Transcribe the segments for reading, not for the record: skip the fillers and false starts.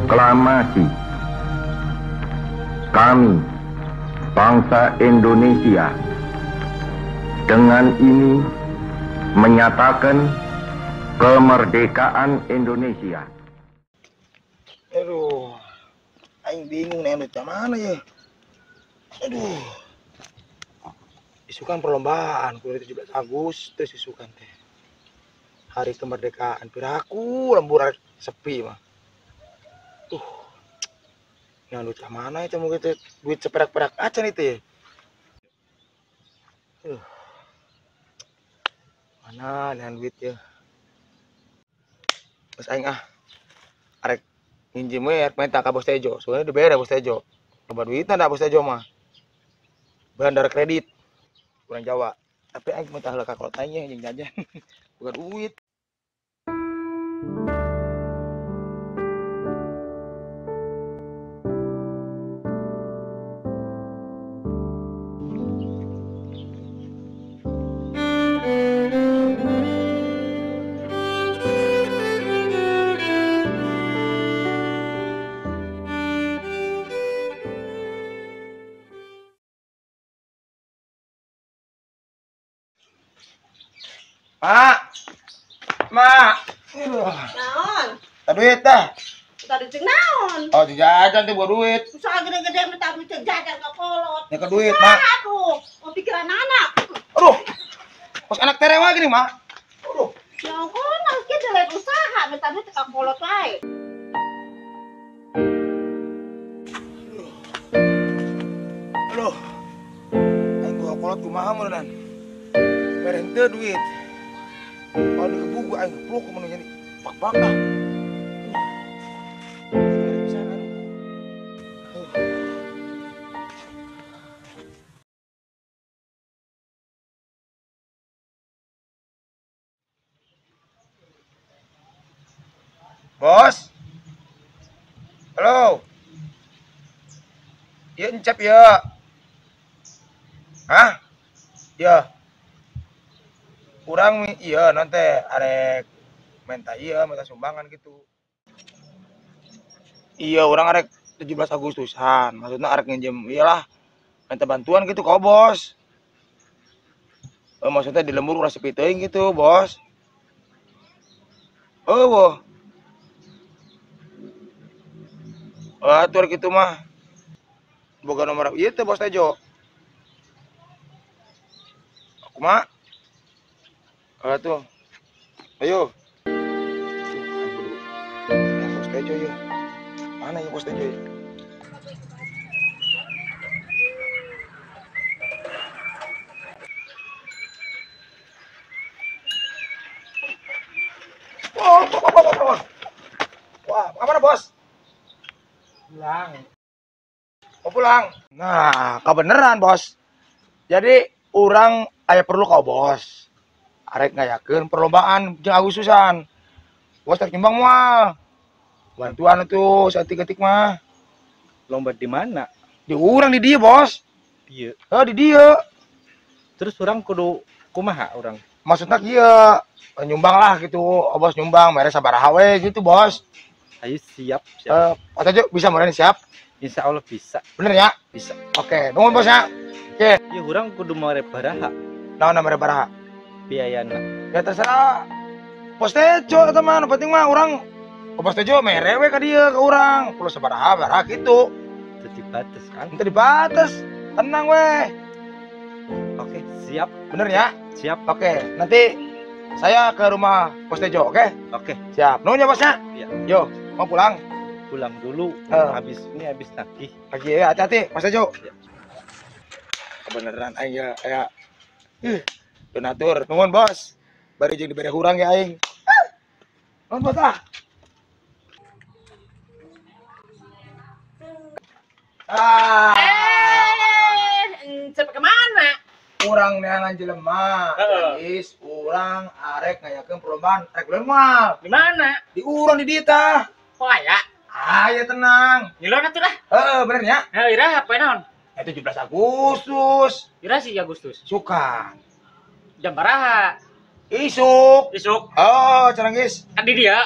Proklamasi. Kami, bangsa Indonesia, dengan ini menyatakan kemerdekaan Indonesia. Aduh, aing bingung nih duit mana ya. Aduh, isukan perlombaan, kudu 17 Agustus isukan teh. Hari kemerdekaan, piraku lembur sepi mah. Tuh, yang duit mana ya, mungkin duit seperak-perak acan itu ya. Mana dengan duit ya? Terus aing ah, arek nginjem we, arek minta ka Bos Tejo. Soalnya dibayar ya Bos Tejo. Loba duitna da Bos Tejo mah. Bandar kredit. Kurang Jawa. Tapi aing minta heula ka kolot aing jeung jajan. Bukan duit. Mak, mak, naon? Tak duit dah. Tak duit naon? Oh, jajan tuh buat duit. Usaha gede-gede minta duit jajan ke kolot. Ya ke duit, mak. Aku, mau pikiran anak. Aduh, pas anak terewa gini, mak. Aduh. Ya ampun, kita lain usaha minta duit ke kolot wae. Aduh, aing gua kolot kumaha meureun. Mere henteu duit. Kalau dikebu gue aing geplok kemana jadi bak-bak ah. Bos. Halo. Iya encep ya. Hah? Ya. Kurang iya nanti arek minta iya minta sumbangan gitu. Iya orang arek 17 Agustusan, maksudnya arek nginjem iyalah minta bantuan gitu kok bos. Maksudnya di lembur udah sepi teuing gitu bos. Oh boh. Atur gitu mah. Boga nomor ieu teh Bos Tejo. Aku mah tuh, ayo. Ya, Bos Tejo ya. Mana ya Bos Tejo ya? Oh, oh, oh, oh, oh. Wah, kemana bos? Pulang. Oh pulang. Nah, kebeneran bos. Jadi orang ayah perlu kau bos. Arek ngayakeun perlombaan jeung Agustusan. Bos tak nyumbang moal. Bantuan itu saeutik-eutik mah. Lomba di mana? Di urang di dieu, Bos. Dieu. Heuh, di dieu. Terus urang kudu kumaha urang? Maksudna kieu, nyumbang lah gitu. Oh, bos nyumbang mere sabaraha we gitu, Bos. Ayo siap, siap. Pak Tejo bisa meureun siap? Insya Allah bisa. Bener ya? Bisa. Oke, nuhun bos ya. Oke. Ya urang kudu mere baraha. Naon mere baraha? Biayana. Ya terserah Bos Tejo teman, penting mah orang Bos Tejo mere we ka dieu ka urang, perlu sabaraha baraha gitu. Teu dibates kan? Teu dibates. Tenang we. Oke, siap. Bener ya? Siap. Oke, nanti saya ke rumah Bos Tejo, oke? Oke. Siap. Nuhun ya bosnya. Iya. Yo, mau pulang? Pulang dulu. Habis ini habis nagih. Lagi ya, hati-hati Mas Tejo. Ya. Kebeneran aing ya, ya. Donatur, nuhun bos. Bari jeung dibere hurang ya aing. Nuhun bos ah. Encep kemana? Urang neangan jelema. Geus urang arek ngayakeun perlombaan arek bulan moal. Di mana? Di urang di dieu tah. Oh aya. Aya tenang. Ngilon atuh lah. Heeh, bener nya. Heuh, ira apa naon? Ya 17 Agustus. Ira sih Agustus. Suka. Jam baraha? Isuk. Isuk. Oh, carang geus. Kan di dia.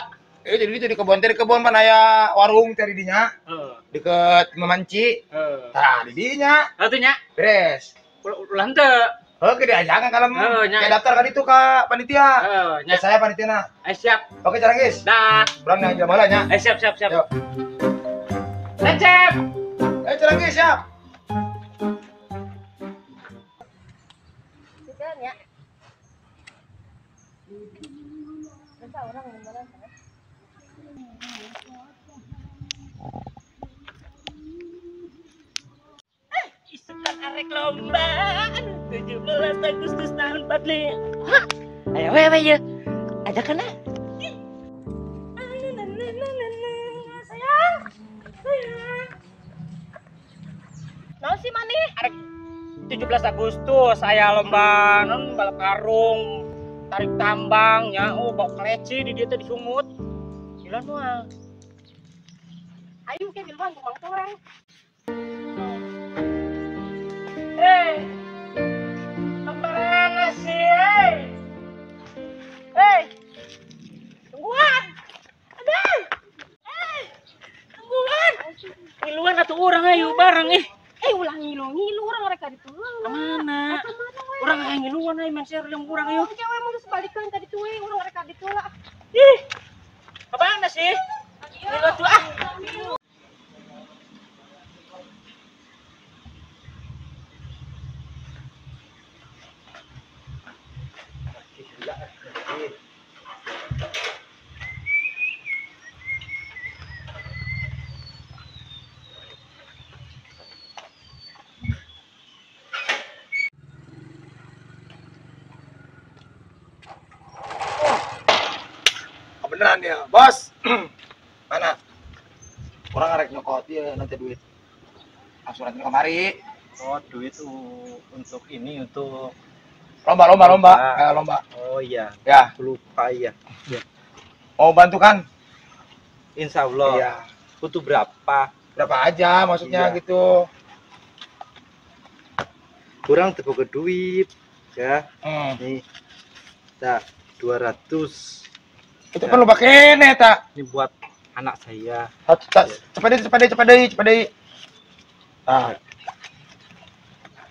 Jadi itu di kebun teh di kebun pan aya warung teh di dinya. Heeh. Deket memanci. Heeh. Tah di dinya. Atuh nya. Beres. Ulah henteu. Oke, diajakan kalau nya. Ya daftar kan itu ke panitia. Heeh, nya. Ya, saya panitia. Siap. Oke, Caranggis. Dah. Urang yang jalan nya. Siap, siap, siap. Yuk. Cecep. Caranggis siap. Ya. Bisa orang beneran. Isukan arek lomba 17 Agustus tahun 45. Ayo wewe ya. Ajakan ah. Sayang. Sayang. Naon sih maneh? Arek 17 Agustus saya lomba non balap karung, tarik tambang nya, oh bawa keleci di dia teh disungut. Gila moal. Ayo ke miluan ku mang toreng. Kemana sih? Tungguan. Aduh. Tungguan. Ngiluan atuh urang ayo bareng ih. Ulah ngilu-ngilu urang mereka ditu. Kemana? Urang aya ngiluan ayo main share yang urang ayo. Cewek mau sebalikeun ka ditu we, urang mereka ditu lah. Ih. Kemana sih? Ngilu tuh ah. Beneran dia, bos. Mana? Orang arek nyokot dia nanti duit. Asuransi kemari. Oh, duit untuk ini untuk lomba. Lomba. Oh iya. Ya. Lupa ya. Ya. Mau bantu kan? Insya Allah. Iya. Butuh berapa? Berapa aja maksudnya iya. Gitu. Kurang tepuk duit ya. Nih. Nah, 200. Itu kan lu pakai nih, tak? Ini buat anak saya. Cepat deh. Nah.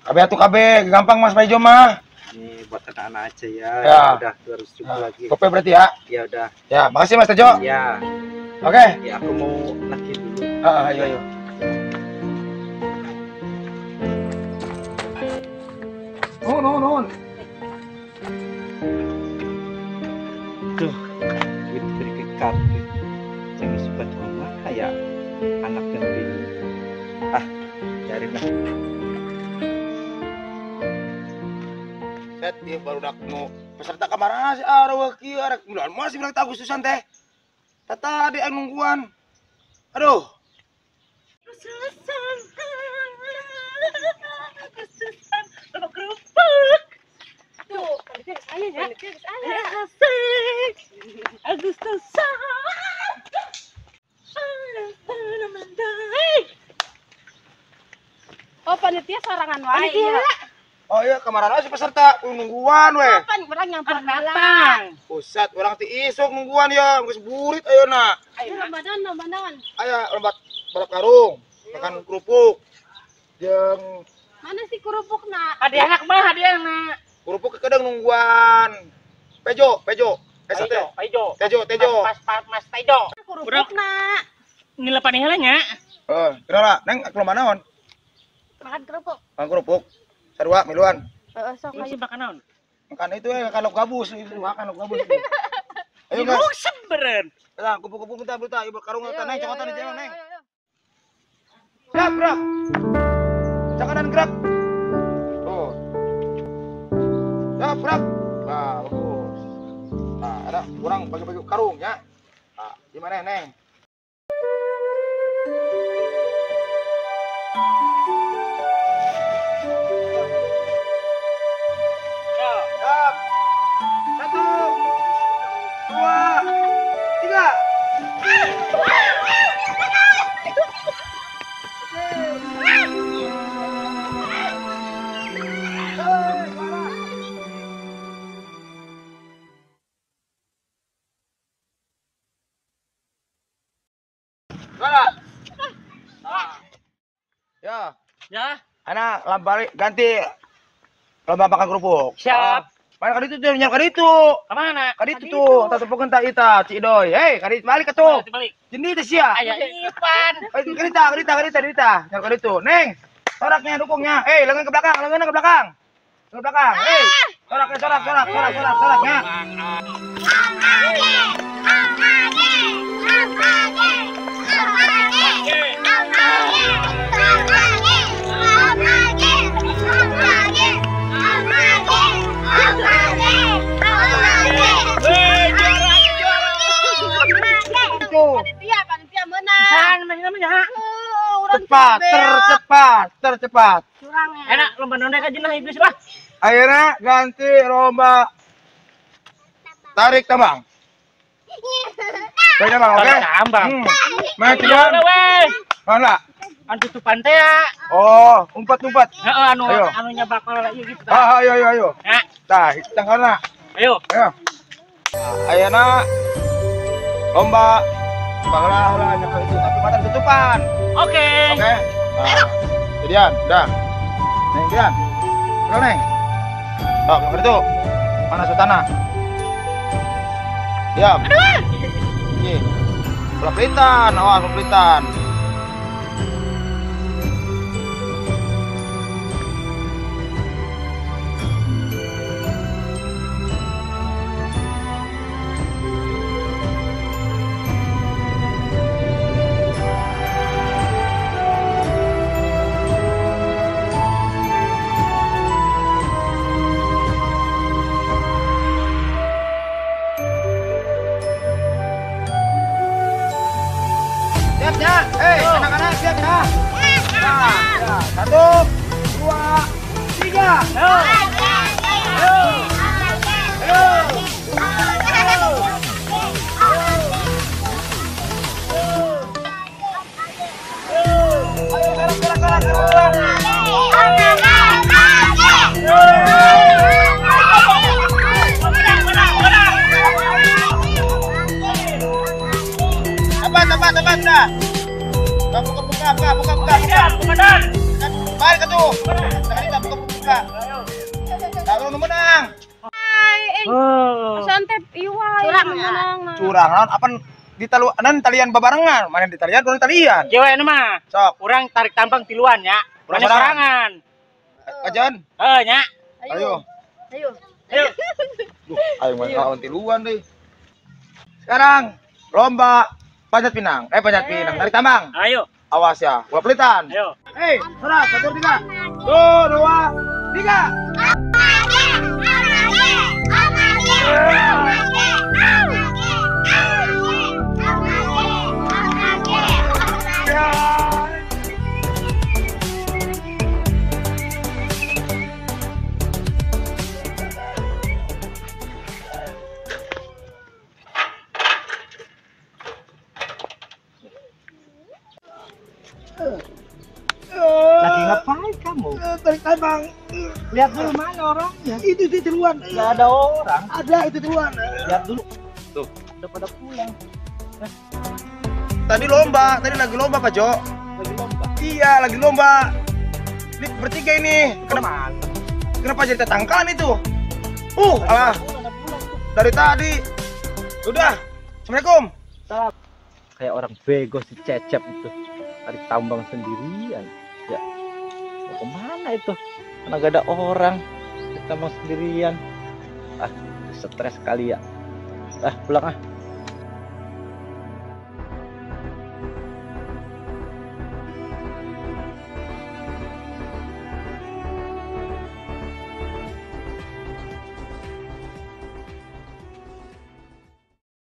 KB atuh KB, gampang Mas Paijo mah. Ini buat anak-anak aja ya. Ya. Udah 200 ribu lagi. Kopi berarti ya? Ya udah. Ya, makasih Mas Tejo. Ya. Oke. Ya, aku mau lagi dulu. Ayo ayo. Nuhun. Tuh, duit beri ke kartu. Jangan suka cuma kayak anak yang beli. Ah, cari lah. Set, dia baru dak nu peserta kemarin sih arwah kieu arek bulan masih bilang Agustusan teh. Tata di nungguan. Aduh. Agustusan, lomba kerupuk. Tuh, panitia geus aya nya. Panitia geus aya. Asik. Agustusan. Oh, panitia sorangan wae. Panitia. Oh iya, kemarin aja peserta nungguan weh. Kapan urang nyampur datang. Pusat, urang ti isuk nungguan ya, geus burit ayeuna. Ayo lomba naon? Aya lomba balap karung, makan kerupuk. Jeung mana sih kerupukna? Hadiah mah hadiahna. Kerupuk kadang nungguan. Pejo. Pejo. Tejo. Mas Tejo. Kerupukna. Ngilepan heula nya. Heeh, kenapa? Neng lomba naon? Makan kerupuk. Makan kerupuk. Sarua miluan. Heeh, sok ayo makan naon? Makan itu ya kalau gabus, itu makan gabus. Ayo guys. Rusep beren. Lah, kupu-kupu bentar bentar, ibu karung neng cokotan di jalan neng. Gerak, gerak. Cokotan gerak. Tuh. Gerak, gerak. Nah, bagus. Nah, ada kurang bagi-bagi karung ya. Nah, gimana neng? Juara. Ya. Ya. Anak lomba ganti lomba makan kerupuk. Siap. Mana kali itu tuh, nyar kali itu. Kemana? Kali itu tuh, tak tepuk tak ita, Cik Doi. Hei, kali balik ke tuh. Jendi teh sia. Aya Ipan. Kerita, kerita, kerita, kerita. Nyar kali itu. Neng, soraknya dukungnya. Eh, lengan ke belakang, lengan ke belakang. Lengan ke belakang. Eh, soraknya, sorak, sorak, sorak, sorak, soraknya. Panitia menang. Namanya. Cepat, tercepat, tercepat. Curangnya. Enak lomba nondek aja nah iblis lah. Akhirnya ganti lomba tarik tambang. Tarik tambang, oke? Tarik tambang. Mana tiga? Mana? Anu tutupan teh ya. Oh, umpat-umpat. Heeh, anu anunya bakal lagi gitu. Ah, ayo ayo ayo. Nah, tah, tangkalna. Ayo. Ayo. Ayeuna lomba baheula heula nyekel itu tapi matan tutupan. Oke. Oke. Nah, jadian, udah. Neng, Dian. Udah, Neng. Oh, yang itu. Mana Sultana? Diam. Aduh. Oke. Pelitan, awas pelitan. Siap ya, anak-anak siap ya. Nah, ya. 1, 2, 3. Ayo. Ayo. Ayo. Ayo, gerak, gerak, gerak, gerak. Tepat, tepat, tepat, dah. Buka, buka, buka, buka, buka, buka. Komandan. Balik ke tuh. Tadi buka, buka. Kalau nu menang. Oh. Santet iwai. Curang menang. Curang naon apa di taluanan talian babarengan, mana di talian, urang talian. Cewek mah. Sok. Urang tarik tambang tiluan ya. Urang sorangan. Kajan. Heuh nya. Ayo. Ayo. Ayo. Duh, ayo lawan tiluan deui. Sekarang lomba panjat pinang. Panjat pinang, tarik tambang. Ayo. Awas ya, gua pelitan. Ayo. Hei, sorak, 1, 2, 3. 1, 2, 3. Lagi ngapain kamu? Tarik tambang. Lihat dulu mana orangnya. Itu di tiluan. Gak ada orang. Ada itu tiluan. Lihat dulu. Tuh, udah pada pulang. Hah? Tadi lomba, tadi lagi lomba Pak Jo. Lagi lomba. Iya, lagi lomba. Ini bertiga ini. Kenapa? Kenapa jadi tangkalan itu? Alah. Dari tadi. Udah. Assalamualaikum. Kayak orang bego si Cecep itu. Tarik tambang sendirian. Ya. Mau kemana itu? Karena gak ada orang. Tarik tambang sendirian. Ah, stres kali ya. Ah, pulang ah.